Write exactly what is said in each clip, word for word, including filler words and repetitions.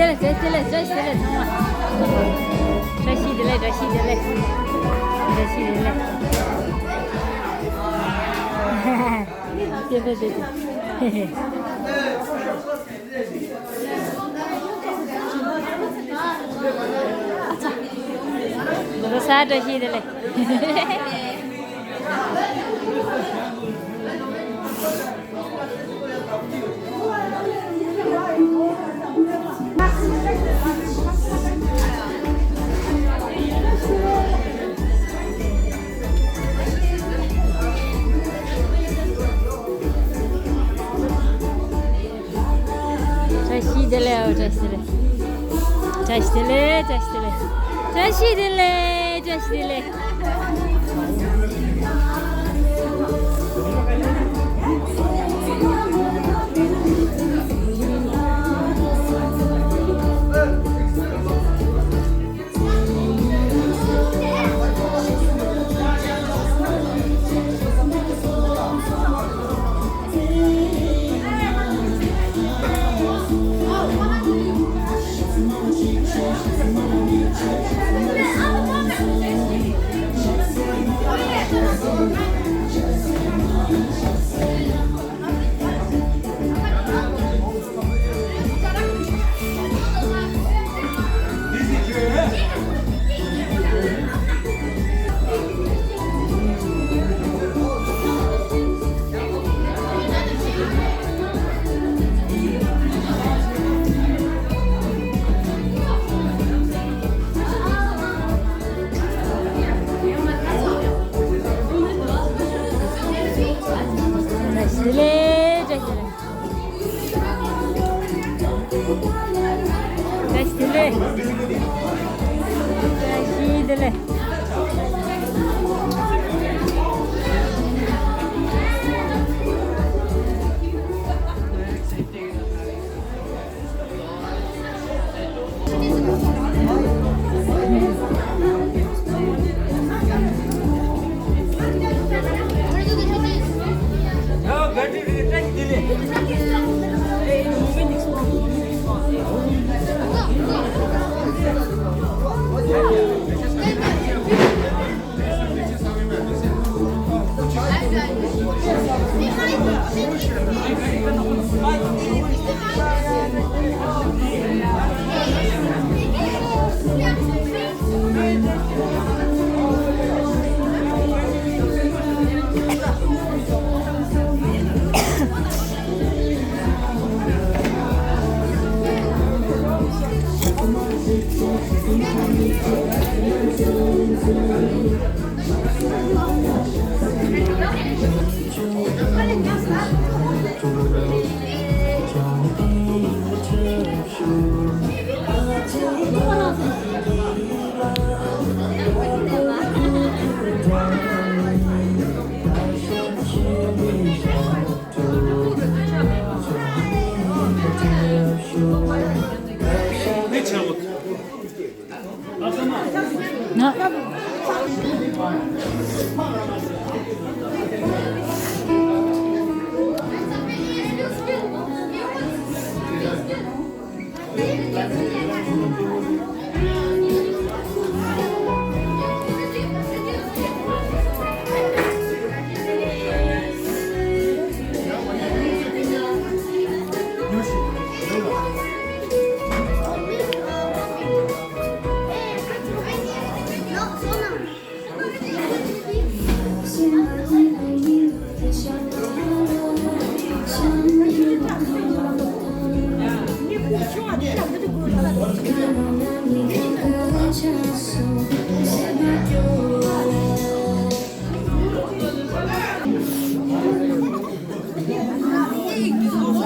བཀྲ་ཤིས་བདེ་ལེགས། བཀྲ་ཤིས་བདེ་ལེགས། བཀྲ་ཤིས་བདེ་ལེགས། ཚང་མ་བཀྲ་ཤིས་བདེ་ལེགས། བཀྲ་ཤིས་བདེ་ལེགས། བཀྲ་ཤིས་བདེ་ལེགས། བདེ་བདེ་བདེ་བདེ། རོ་ས་བཀྲ་ཤིས་བདེ་ལེགས། བཀྲ་ཤིས་བདེ་ལེགས། བཀྲ་ཤིས་བདེ་ལེགས། བཀྲ་ཤིས་བདེ་ལེགས། བཀྲ་ཤིས་བདེ་ལེགས། བཀྲ་ཤིས་བདེ་ལེགས། བཀྲ་ཤིས་བདེ་ལེགས། བཀྲ་ཤིས་བདེ་ལེགས། བཀྲ་ཤིས་བདེ་ལེགས། བཀྲ་ཤིས་བདེ་ལེགས།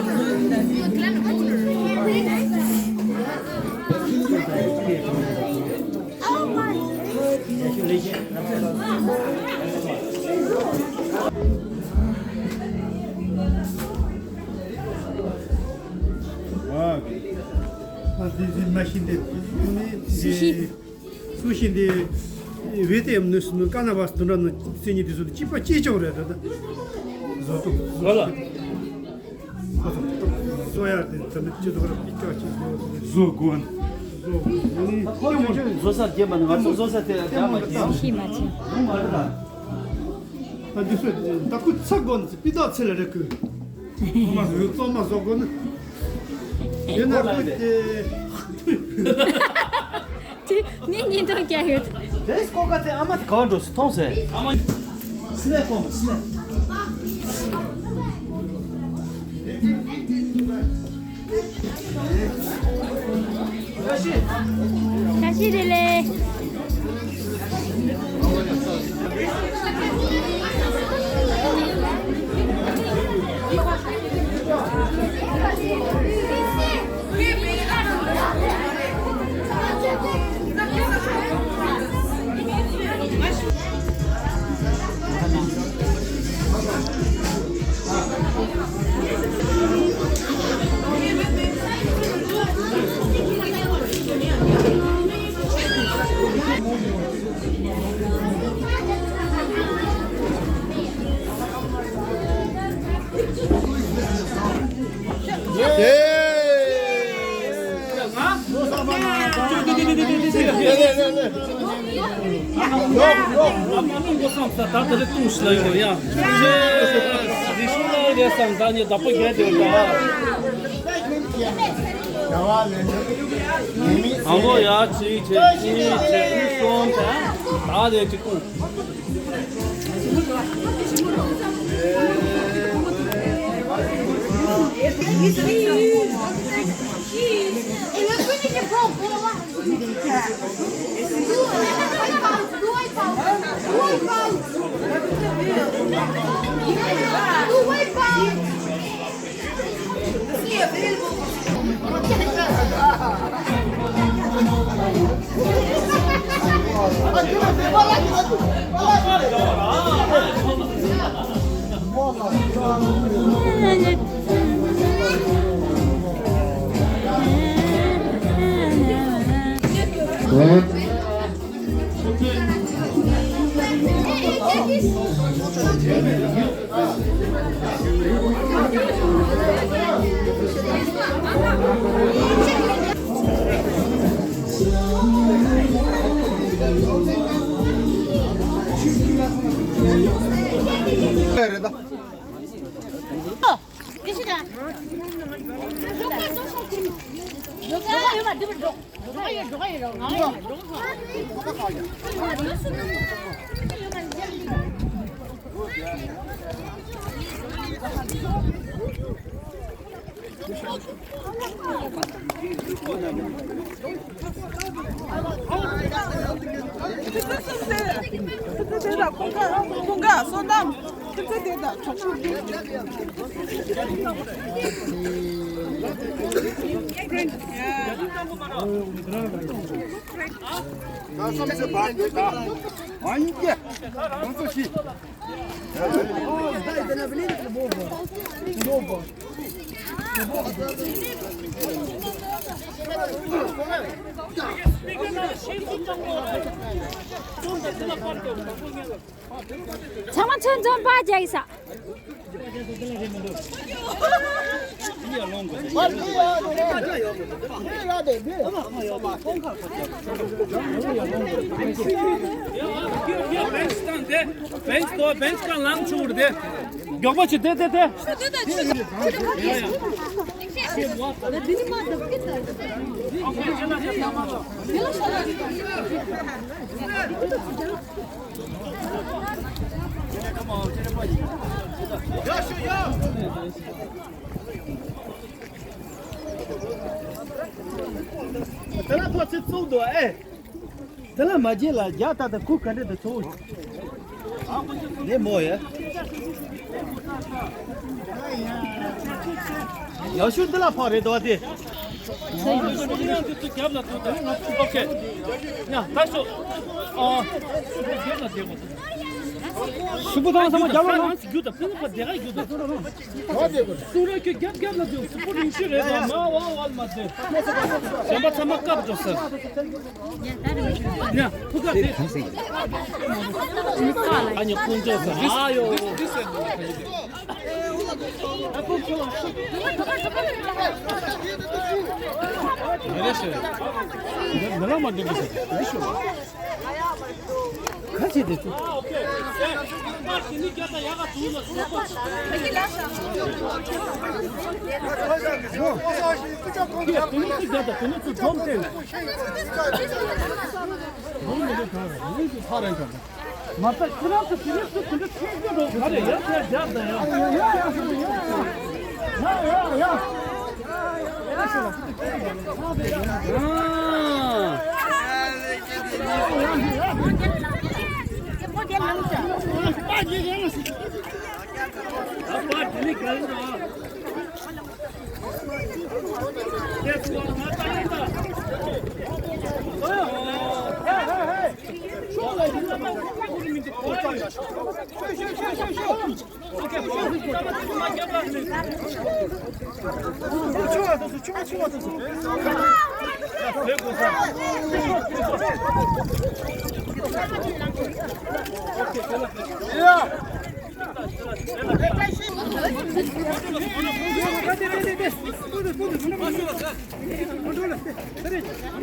ཨ། ཨ། དེ་དེ་མ་ཤི་འདི་ནི། སུ་ཤི། སུ་ཤི་འདི། བེ་ཏེ་ཡམ་ནུས་ནུ་ཀ་ན་བ་སྟུན་ར་ནུ་སེ་ཉི་དེ་ཚོ་གཅིག་པ་གཅིག་ཅོག་རེད་ད། བཟོ་ཏོ་བཟོ་ལ། བཟོ་ཡ་དེ་ཚོ་ནི་སྤྱི་ཚོགས་ར་པི་ཀ་ཅིག་བཟོ། བཟོ་དགོས། བཟོ་དགོས་ནི་ལྟད་མོ་ཅིག། བཟོ་ས་རྒྱབ་པ་ནི་ང་ཚོ་བཟོ་ས་དེ་ལ་རྒྱབ་མ་ཅིག། ཤི་མ་ཅིག། ལུང་མ་རེད་ད། ད་འདི་ཚོ་ད་ཁུ་ཚ་དགོས་ནི་པི་ཏོག་ཚེ་ལ་རེ་ཁུ། ཚོ་མ་བཟོ་ཚོ་མ་བཟོ་དགོས་ནི། ཡིན་ན་ཁུ་དེ། དེ་མི་གཉིས་དང་རྒྱག་ཡོད། དེ་སྐོར་ག་ཚེ་ཨ་མ་དེ་ག་བ་འགྲོ་སི་མཐོང་ཟེར། ཨ་མ། སི་ནས་ཁོང་སི་ནས། བཀྲ་ཤིས་བདེ་ལེགས། ཨ་ལོ་ཡ་གཅིག་བྱས་གཉིས་བྱས་གསུམ་བྱས་ད་དེ་གཅིག་ཀུན། ཚང་མ་ཚོན་འཛོམས་པ་རྒྱག་ས། བེན་ཆི་དང་དེ། བེན་ཆི་དང་བེན་ཆི་གང་ལངས་ཆུག་རེད་དེ། མགྱོགས་པོ་བྱེད་དེ་དེ་དེ། དེ་ལ་ཐོ་ཚིག་བཙུགས་འདུག་ཨེ། དེ་ལ་མ་བརྗེད་ལ་རྒྱ་ད་ད་ཁུ་ག་འདྲ་ད་ཚོ། ནས་མོ་ཡ། ཡག་ཤོས་འདི་ལ་ཕོག་རེད་དོ་དེ། ཨོ་ཁེ། ཡ་ད་ཤོག་ཨ། ཤུགས་པོ་བཏང་ས་མ་རྒྱབ་ལ་ན། རྒྱུ་དང་ཕུ་ནུ་པ་དེ་ག་རྒྱུ་དང་། སུ་ར་ཁྱོད་རྒྱབ་རྒྱབ་ལ་དེ་སུ་པོ་རིང་ཤོས་རེད་དོ་མ་ཝ་ཝ་མ་དེ། གཞན་པ་ཚང་མ་བཀབ་འགྲོ་ཟེར། ཡ་ཕུ་ག་དེ། ཨ་ཉོ་ཀུན་ཅོ་ཟེར་ཨ་ཡོ། མ་ལྟ་ཁྱེད་རང་ཚོ་དེ་ནས་སུ་དེ་འདྲ་ཐུག་རྒྱུ་འགྲོ་ག་རེ་ཡ་ཁྱེད་རྒྱབ་དང་ཡ། ཡ་ཡ་ཡ།